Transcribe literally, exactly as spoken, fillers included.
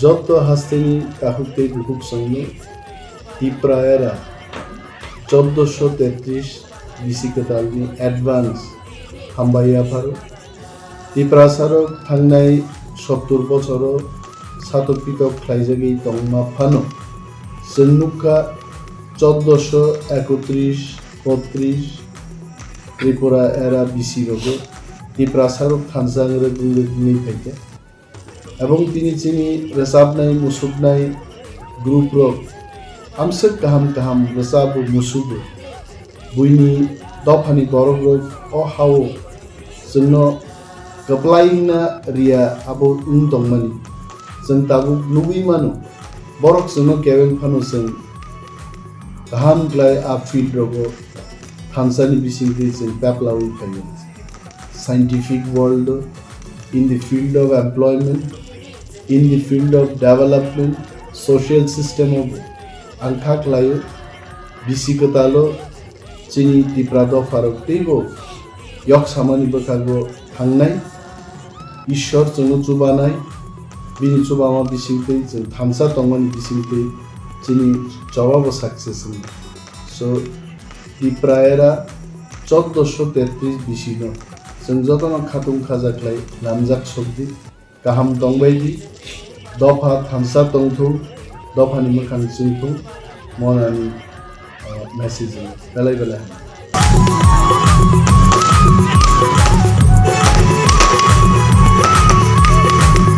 Joto hasteni takhuk tei bukhuk chwngno Tipra era chauddosho tetris bisi kwtalni advance hambai yapharo. Tiprasarok thangnai sottur bochoro satok pitok khlaijagwi tongma phano chwng nukha chauddosho ekotris botris Tripura era bisi rogo Tiprasarok thansa wngwi wngwi phaikha. Ebong tini chini rwchapnai, musuknai group rok amswk kaham kaham rwchabo, musugo. Buini dophani borok rok o hao chwngno kwplai wngna riya abo wng tongmani. Chwng tabuk nugwi mano, borok chwngno kebeng phano chwng kaham khlai a field rogo thansani bisingtwi chwng peplawi phaio. Scientific world, in the field of employment, in the field of development, social system o ang kha khlaio, bisi kwtalo chini Tipra dopharok teibo yok samani bwkhago thangnai. Ishwar chwngno chubanai, bini chubama bisingtwi chwng thansa tongmani bisingtwi chini chobabo success wngya. So, Tipra era chauddosho tetris bisino chwng jotono khatung khaja khlai namjak sokdi, kaham tongbaidi, dopha thansa tongthung, dophani mwkhang chwngthung, monani, uh, message belai belai hambai.